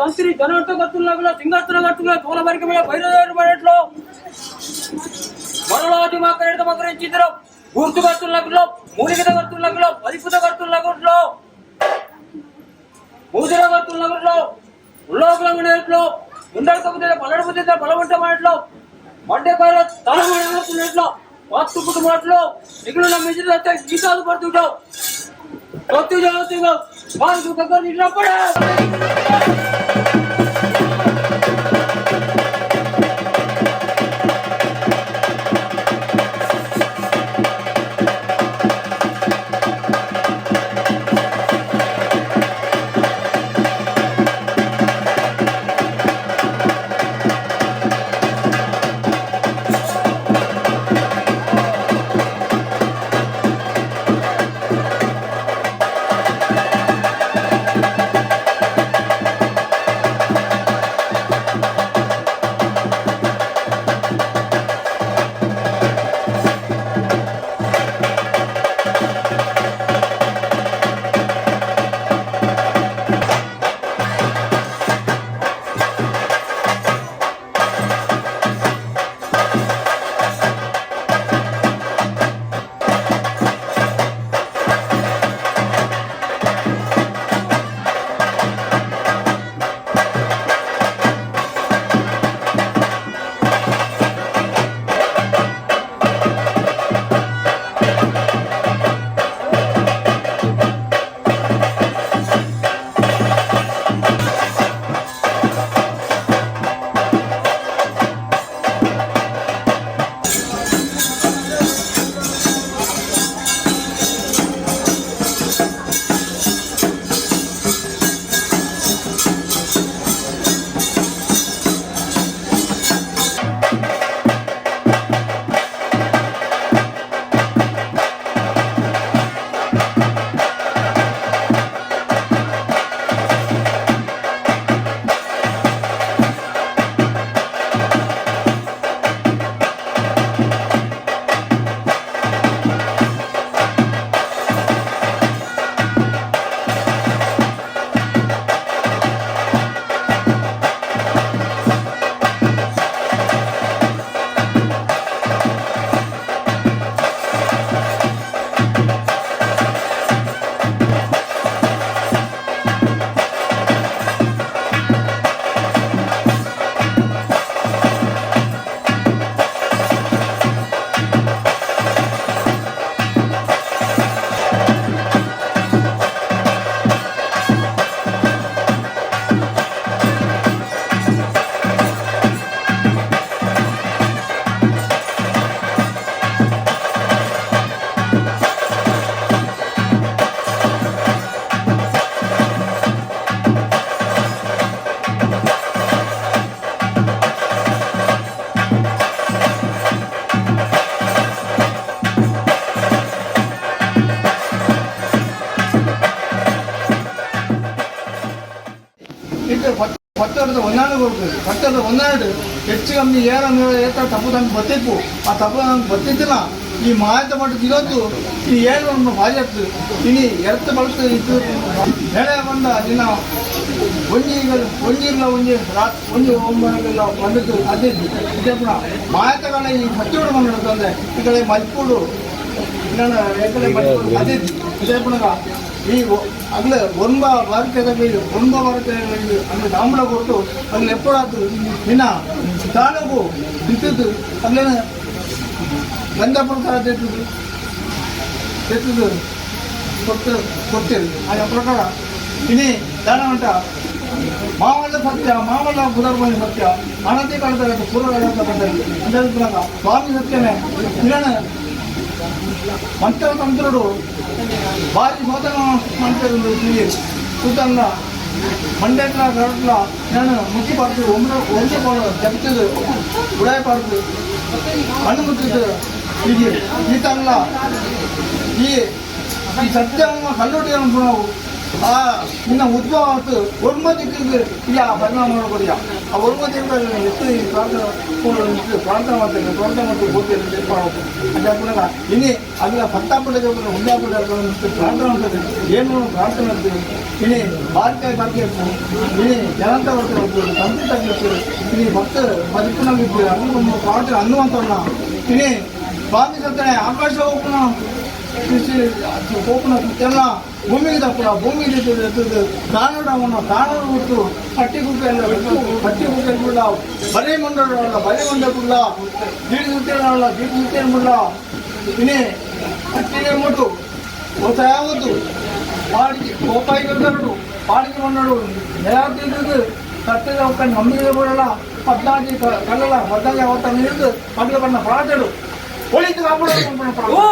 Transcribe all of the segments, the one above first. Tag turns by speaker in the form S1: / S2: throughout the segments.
S1: ತಂತ್ರಿ ಜನರ್ಥ ಕತ್ತುಲ್ಲಾಗಲ ಸಿಂಗಾಸನ ಕಟ್ಟುಲ ತೋಲ ಬರಿಕೆ ಮೇಲೆ ಭೈರವ ಬರಟ್ಲು ಮರಳಾದಿ ಮಾಕರೇದ ಮಕರಿಂಚಿದ್ರು ಗುರ್ತು ಕರ್ತುಲ್ಲಾಗಲು ಮೂಲಿಗೆದ ಕರ್ತುಲ್ಲಾಗಲು ಅಧಿಪುತ ಕರ್ತುಲ್ಲಾಗಲು ಮೂದಿರ ಕರ್ತುಲ್ಲಾಗಲು ಉಳ್ಳೋಗ್ಲಂಗಣట్లు ಮುಂದಡ್ಕ ಬುದ್ಧ పల్లెడు బుద్ధి బలవంట మాటలు మండేకార తల వాస్తు కుటుంబాట్లు మిగిలిన మిగిలిన గీతాలు పడుతుంటావు కొత్త జాగ్రత్తగా వారు సుఖంగా నిన్నప్పుడే.
S2: ಈಗ 10 ವರ್ಷದ ಹೊಂದಾಣಿಕೆ ಕೊಡ್ತೀವಿ. 10 ವರ್ಷದ ಹೊಂದಾಣಿಕೆ ಹೆಚ್ಚು ಕಮ್ಮಿ ಏನ ಏತ ತಪ್ಪು ನಮ್ಗೆ ಗೊತ್ತಿತ್ತು. ಆ ತಪ್ಪು ನಮ್ಗೆ ಗೊತ್ತಿದ್ದಿಲ್ಲ. ಈ ಮಾಯತ ಮಟ್ಟದ ಇರೋದು ಈ ಏನು ನಮ್ಮ ಭಾರಿ ಆಗ್ತದೆ. ಇನಿ ಎರ್ತ ಬಳಸ್ತು ಇತ್ತು ಹೇಳ ಬಂದ ದಿನ ಒಂಜಿ ಒಂಜಿಲ್ಲ ಒಂಜಿ ರಾತ್ ಒಂಜಿ ಒಂಬೈಲ್ಲ ಬಂದದ್ದು ಅದೇ ಇದೇ ಪುನಃ ಮಾಯತಗಳ ಈ ಸತ್ಯೋಡು ಬಂದಂದ್ರೆ ಈ ಕಡೆ ಮಲ್ಪುಡು ಇನ್ನೊಂದು ಈ ಕಡೆ ಮಲ್ಪುಡು ಅದೇ ಇದೇ ಪುನಃ ಈ ಅಗ್ಲೆ ಒಂಬ ವಾರಕ್ಕೆ ಒಂಬ ವಾರಕ್ಕೆ ಅಂದ್ರೆ ದಾಂಬಳ ಕೊಟ್ಟು ಅಲ್ಲಿ ಎಪ್ಪಡಾತು ಇನ್ನ ತಾಲೂಕು ಇತ್ತಿದ್ದು ಅಲ್ಲೇನ ಗಂಜಾಪುರ ಥರ ತೆತ್ತದು ತೆತ್ತದು ಕೊಟ್ಟು ಕೊಡ್ತೇವೆ. ಆ ಪ್ರಕಾರ ಇನಿ ದಾನ ಉಂಟ ಮಾಮಲ್ಲ ಸತ್ಯ ಮಾಮಲ್ಲ ಪುನರ್ಬಂಧ ಸತ್ಯ ಅನತಿ ಕಾಲದ ಪೂರ್ವ ಅಂತ ಸ್ವಾಮಿ ಸತ್ಯನೇ. ಇನ್ನೇನು ಮಂತ್ರ ತಂತ್ರುಡು ಭಾರಿ ಶೋಧನ ಮಾಡ್ತಾರೆ. ಸುತ್ತಲ್ಲ ಮಂಡ್ಯಟ್ಲ ಕರಟ್ಲ ನಾನು ಮುಚ್ಚಿ ಪಾರ್ತು ಒಮ್ಮೆ ಒಂದೇ ಜಪ್ತದು ಉಡಾಯ ಪಾರ್ತು ಮಣ್ಣು ಮುತ್ತಿದ್ದು ಈಗ ಈ ತಲ್ಲ ಈ ಈ ಸತ್ಯ ಕಲ್ಲುಟಿ ನಾವು ಆ ನಿನ್ನ ಉದ್ಭವ ಆತು ಒರ್ಮ ದಿಕ್ಕಿಗೆ ಇಲ್ಲ ಪರಿಣಾಮ ಕೊಡಿಯ. ಆ ಒರ್ಮ ದಿಕ್ಕ ಎತ್ತು ಈ ಪ್ರಾರ್ಥನೆ ಪ್ರಾರ್ಥನೆ ಮಾಡ್ತಾರೆ, ಪ್ರಾರ್ಥನೆ ಮಾಡ್ತಾರೆ, ಗೋತಿ ತೀರ್ಮಾನ ಅಂತ. ಇನಿ ಅದನ್ನ ಪತ್ತಾಪುಟ ಒಂದಾಪುಟ ಪ್ರಾರ್ಥನೆ ಮಾಡ್ತಾರೆ. ಏನು ಪ್ರಾರ್ಥನೆ ಮಾಡ್ತೀವಿ? ಇನಿ ಬಾರ್ಕಾಯಿ ಬಾಕಿ ಇನಿ ಜನಂತ ಬರ್ತಾರೆ, ತಂದೆ ಇನಿ ಭಕ್ತರು ಬದುಕುನಾಗಿರ್ತೀವಿ ಅನ್ನು ಪ್ರಾರ್ಥನೆ ಅನ್ನುವಂಥವ್ರನ್ನ. ಇನಿ ಸ್ವಾಮಿ ಸತ್ತನೆ ಆಕಾಶ ಹೋಗ್ಪುನ ಹೋಗ್ಪುನ ತೆಲ್ಲ ಭೂಮಿಗೆ ತಪ್ಪುನ ಭೂಮಿಗೆ ಕಾನೂನು ಅವನು ಕಾನೂನು ಬಿಟ್ಟು ಪಟ್ಟಿ ಕುಕ್ಕ ಪಟ್ಟಿ ಕುಕ್ಕ ಬಿಡ್ಲ ಬರೀ ಮಂಡಳ ಬರೀ ಮಂಡ ಬಿಡ್ಲ ದೀಡ್ ಸುತ್ತೇನಲ್ಲ ದೀಡ್ ಸುತ್ತೇನು ಬಿಡ್ಲ. ಇನಿ ಪಟ್ಟಿಗೆ ಮುಟ್ಟು ಯಾವತ್ತು ಪಾಡಿಗೆ ಕೋಪಾಯಿಗೆ ಪಾಡಿಗೆ ಮಣ್ಣು ನೆಲಾತಿದ್ದು ಕಟ್ಟಿದ ಒಕ್ಕ ನಂಬಿಕೆ ಬಿಡಲ್ಲ ಪದ್ನಾಜಿ ಕಲ್ಲಲ್ಲ ಪದ್ನಾಜಿ ಅವತ್ತ ನಿಂತು ಪಡ್ಲ ಬಣ್ಣ ಪ್ರಾತಡು ಒಳಿತು ಕಾಪಡು.
S1: ಓ.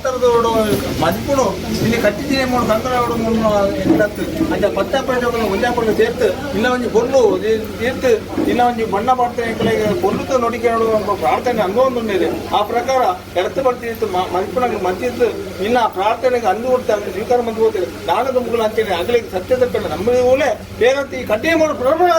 S2: ಕಾಂತಾರದೋಡು ಮದಿಪುಡು ಇಲ್ಲಿ ಕಟ್ಟಿದ್ದೀನಿ ಮೂಡು ಕಂಕಣ ಎಂಕಲತ್ತು ಅಂಚ ಪತ್ತಪ್ಪೆ ಒಂಜಾಪುರ ಸೇರ್ತು ಇಲ್ಲ ಒಂಜಿ ಬೊಲ್ಲು ತೀರ್ತು ಇಲ್ಲ ಒಂಜಿ ಬಣ್ಣ ಪಾಡ್ತಾ ಎಂಕಲೆಗ್ ಬೊಲ್ಲುತ ನೋಡಿಕೊಂಡು ಪ್ರಾರ್ಥನೆ ಅಂದೊಂದುಂಡೇರು. ಆ ಪ್ರಕಾರ ಎಡத்து ಬರ್ತಿತ್ತು ಮಲ್ಪುನಗ ಮಂತಿತ್ತು ಇನ್ನ ಆ ಪ್ರಾರ್ಥನೆಗೆ ಅಂದು ಕೊಡ್ತಾರೆ, ಸ್ವೀಕಾರ ಮಂದಿ ಹೋಗ್ತಾರೆ. ದಾನದ ಮುಗುಲ ಅಂತೇಳಿ ಅಗಲಿಗೆ ಸತ್ಯದ ಕಡೆ ನಮ್ಮ ಊಲೇ ಬೇರೆ ಈ ಕಡ್ಡೆ ಮಾಡು ಪ್ರಬಲ.